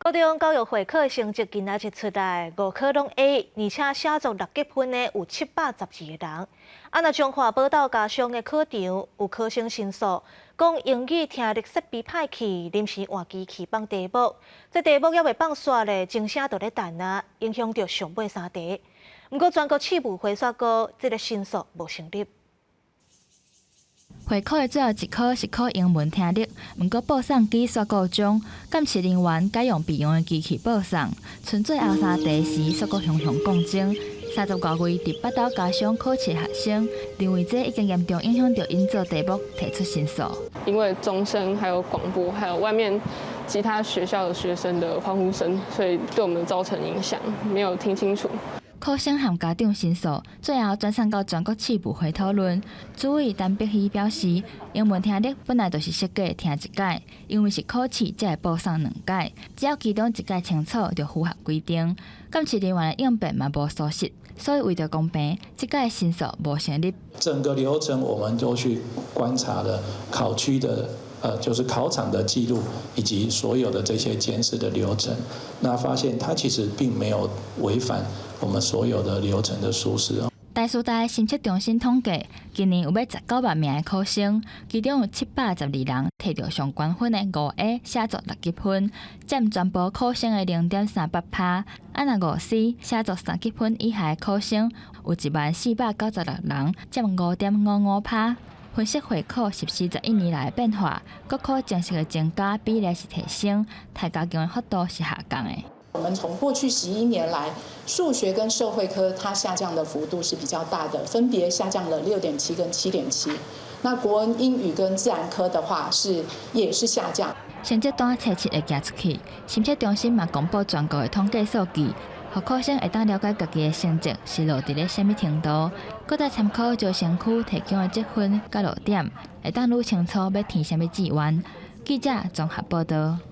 高中教育會考成績今仔日出來，五科攏 A，而且寫作六級分的有712個人。啊，若彰化寶斗家商的考場有考生申訴，講英語聽力設備歹去，臨時換機器放題目，這題目猶未放煞咧，鐘聲就咧彈啊，影響著上尾三題。毋過全國試務會煞講，這个申訴無成立。會考的最後一科是考英文聽力，毋過報送機煞故障，監視人員改用備用的機器報送。賰最後三題時，煞閣雄雄降鐘。三十外位佇北斗家商考試學生認為這已經嚴重影響著𪜶做題目，提出申訴。因為鐘聲、還有廣播、還有外面其他學校的學生的歡呼聲，所以對我們造成影響，沒有聽清楚。考生和家長申訴，最後轉送到全國試務會討論。主委陳碧希表示，英文聽力本來就是設計聽一擺，因為是考試才會報送兩擺，只要其中一擺清楚就符合規定。監視人員的應變嘛無疏失，所以為著公平，這擺申訴無成立。整個流程我們都去觀察了考區的，就是考場的記錄以及所有的這些監視的流程，那發現他其實並沒有違反我們所有的流程的疏失。台師大審測中心統計，今年有欲19萬名的考生，其中有712人提著上懸分的5A 寫作六級分，佔全部考生的0.38趴。啊，若5C 寫作三級分以下的考生有10,496人，佔5.55趴。分析會考實施11年來的變化，國考正式的增加比例是提升，刣較強的幅度是下降的。我們從過去11年來，數學跟社會科它下降的幅度是比較大的，分別下降了6.7跟7.7。那國文、英語跟自然科的話是也是下降。成績單冊七會寄出去，審測中心嘛公布全國的統計數據，予考生會當了解家己的成績是落佇咧啥物程度，閣再參考招生區提供的積分佮落點，會當愈清楚欲填啥物志願。記者綜合報道。